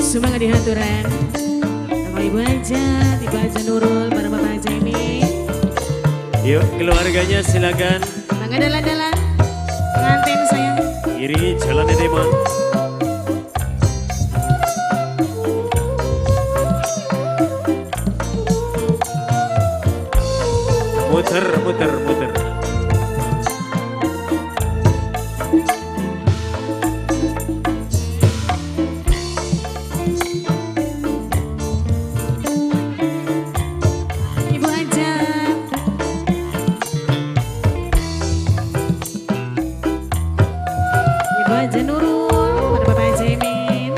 Semangat dihaturan. Sama Ibu aja Nurul, bareng Bapak Haji ini. Yuk keluarganya silakan. Mangga dalan-dalan. Pengantin sayang. Iringi jalannya tema. Muter, muter, muter. Ibu aja. Ibu aja Nurul, pada Bapak Haji Imin.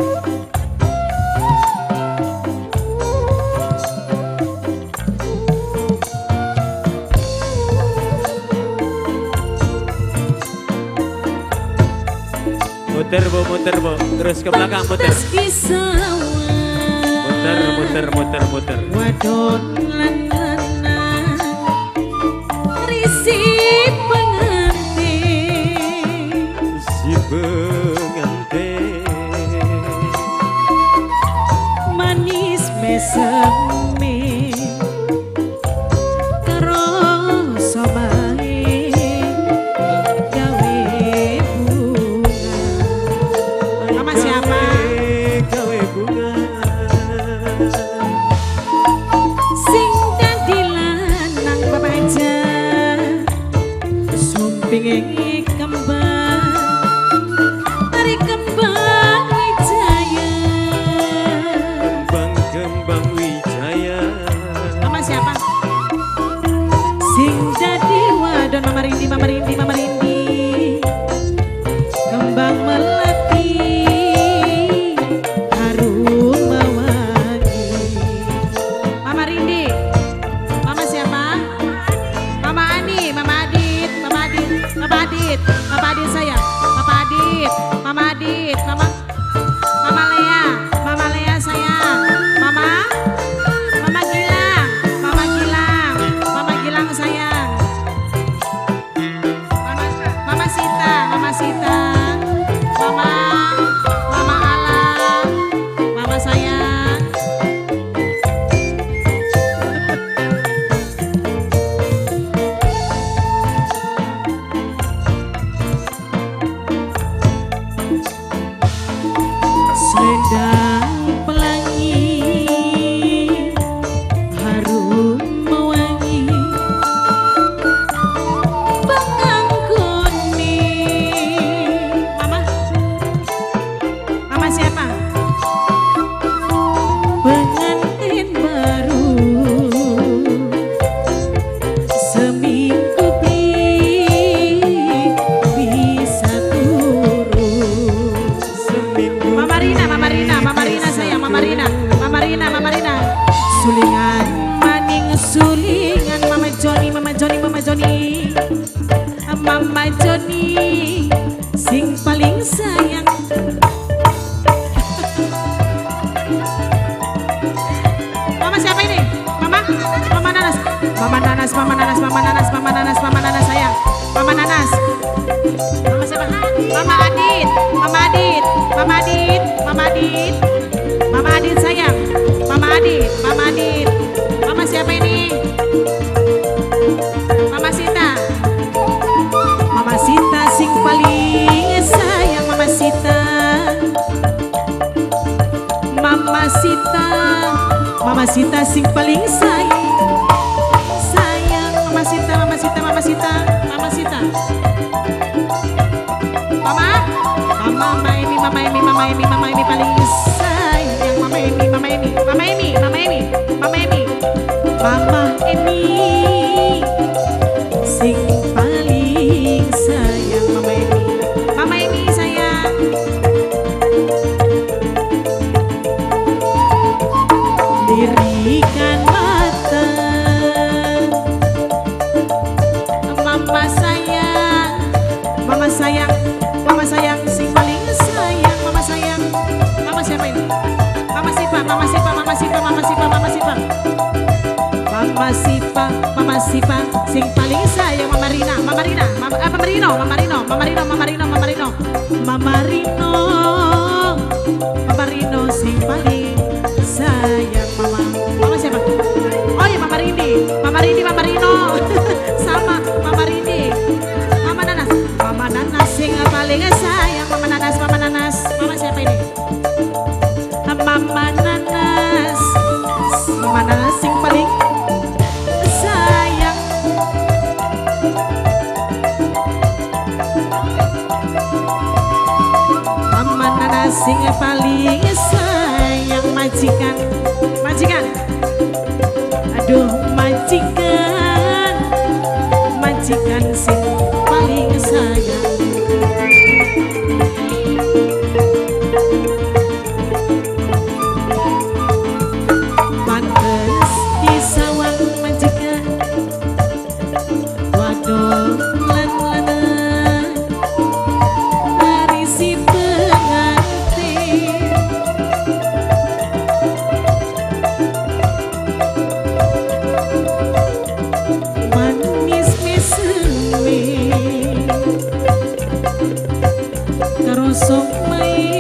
Muter bu, muter bu, terus ke belakang muter. Muter, muter, muter, muter. Wadon lan lanang risi pengantin, si pengantin manis meseme karo sobae gawe bunga. Mama siapa? Gawe bunga. Sing dadi lanang Bapak aja sumpinge kembang tari kembang wijaya. Kembang kembang wijaya. Mama siapa? Sing dadi wadon Mama Rindi, Mama Rindi, Mama Rindi. Kembang melati harum mewangi. Mama Rindi. Mama siapa? Mama Ani, Mama Adit, Mama Adit, Mama Adit, Mama Adit sayang, Mama Adit, Mama Adit, Mama Mama Lea, Mama Lea sayang, Mama Mama Gilang, Mama Gilang, Mama Gilang sayang, Mama Mama Sita, Mama Sita, Mama Mama Ala, Mama sayang. Selendang pelangi harum mewangi bengang kuning. Mama, Mama siapa? Pengantin baru seminggu bisa turun. Seminggu. Mama Rina, Mama Rina, Mama Rina sayang, Mama Rina, Mama Rina, Mama Rina. Sulingan maning sulingan, Mama Joni, Mama Joni, Mama Joni, Mama Joni, sing paling sayang. Mama siapa ini? Mama, Mama Nanas, Mama Nanas, Mama Nanas, Mama Nanas, Mama Nanas, Mama Nanas sayang, Mama Nanas. Mama siapa? Mama Adit, Mama Adit, Mama Adit, Mama Adit, Mama Adit sayang, Mama Adit, Mama Adit. Mama siapa ini? Mama Sita, Mama Sita sing paling sayang, Mama Sita, Mama Sita, Mama Sita sing paling sayang, sayang Mama Sita, Mama Sita, Mama Sita, Mama Sita. Mama, Mama Emi, Mama Emi, Mama Emi, Mama Emi paling sayang, Mama Emi, Mama Emi, Mama Emi, Mama Emi, Mama Emi, Mama Emi, sing paling sayang, Mama Emi, Mama Emi sayang. Lirikan mata, Mama sayang, Mama sayang, Mama sayang, sing paling sayang, Mama sayang. Mama siapa ini? Mama Sipa, Mama Sipa, Mama Sipa, Mama Sipa, Mama Sipa. Mama Sipa, Mama Sipa, sing paling sayang, Mama Rina, Mama Rina, Mama, Mama Rino, Mama Rino, Mama Rino, Mama Rino, Mama Rino, Mama Rino, Mama Rino, sing paling Sing paling sayang majikan, majikan. Aduh majikan, majikan sing paling sayang. Pantes disawang majikan, wadon lan lanang dari si pengantin. Manis meseme kerosong main.